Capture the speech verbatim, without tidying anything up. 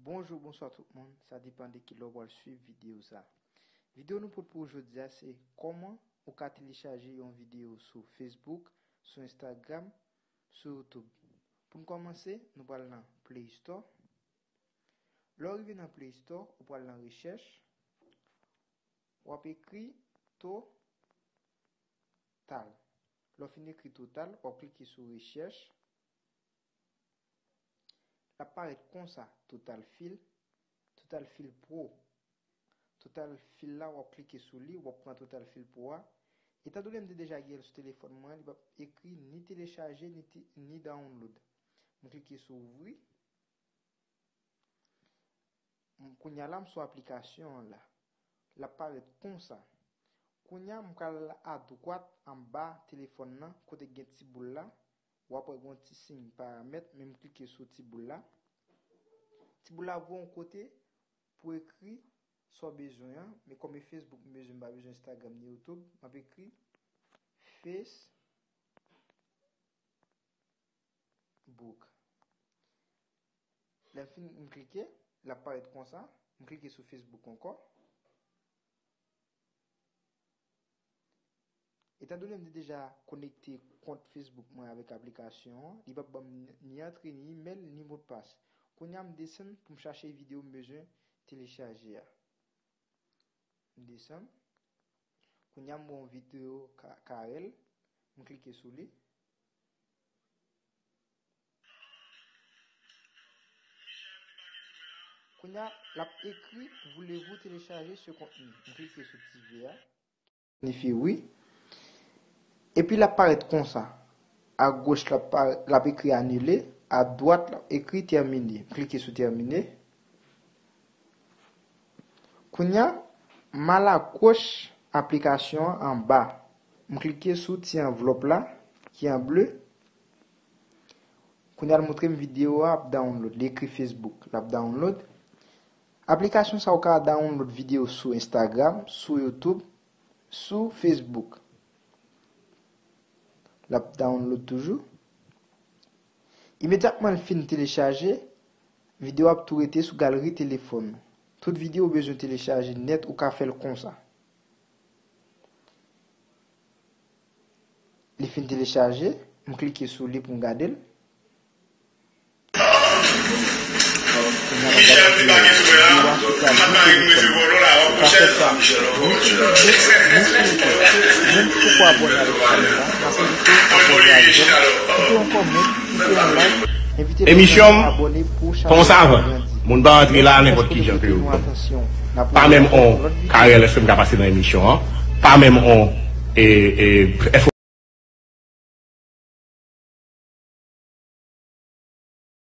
Bonjou, bonswa tout moun, sa depann de ki lè w pral swiv videyo sa. Videyo nou pote pou ou jodi a se kòman ou ka telechaje yon videyo sou Facebook, sou Instagram, sou YouTube. Pou n kòmanse, nou pral nan Play Store. Lè w rive nan Play Store, ou pral nan rechèch, w ap ekri Total. Lè w fin ekri Total, w ap klike sou rechèch. L ap parèt konsa, Total Fil, Total Fil Pro. Total Fil la, w ap klike sou li, w ap pran Total Fil Pro a. Etan done m te deja gen l sou telefòn mwen, li p ap ekri ni telechaje, ni, te- ni download. M klike sou ouvri. M- Kounye a la, m sou aplikasyon an la. L ap parèt konsa. Kounye a, m pral adwat anba telefòn nan, kote gen ti boul la. W ap wè gen yon ti siy paramèt, men m klike sou ti boul la. Ti boul la voye yon kote pou ekri sa w bezwen an. Men kòm e Facebook m bezwen, m pa bezwen Instagram ni YouTube, m ap ekri Facebook. Lè m fin, m klike, l ap parèt konsa. M klike sou Facebook ankò. Etan done m te deja konekte kont Facebook mwen avèk aplikasyon an, li p ap ban m ni antre, ni imèl, ni modpas. Kounye a, m desann pou m chache videyo m bezwen telechaje a. M desann. Kounye a, m wè yon videyo Ka- Karèl. M klike sou li. Kounye a, l ap ekri, voulez-vous télécharger ce contenu? M klike sou ti V a. Siyifi wi. Epi l ap parèt konsa. Agoch, l ap pa- l ap ekri anile. Adwat, l ap ekri tèmine. M klike sou tèmine. Kounye a, m al agoch aplikasyon an anba. M klike sou ti anvlòp la ki an ble. Kounye a, l montre m videyo a ap download. Li ekri Facebook, l ap download. Aplikasyon sa a ou ka download videyo sou Instagram, sou YouTube, sou Facebook. L ap download toujou. Imedyatman l fin telechaje, videyo ap tou rete sou galri telefòn ou. Tout videyo ou bezwen telechaje nèt, ou ka fè l konsa. Li fin telechaje, m klike sou li pou m gade l. Kounye a m ap gade videyo a sou galri telefòn. Ou ka fè sa ni sou Facebook, ni sou YouTube. Menm si w poko abòne avèk chanèl la, m ap envite w abòne avè m, kite yon kòmantè, kite yon like, envite lòt moun abòne pou chanèl la grandi. Emisyon m kòmanse avan. Moun pa rantre la nenpòt ki jan ke yo. Pa menm on Karèl, èske m ka pase nan emisyon an? Pa menm on, e, e, èske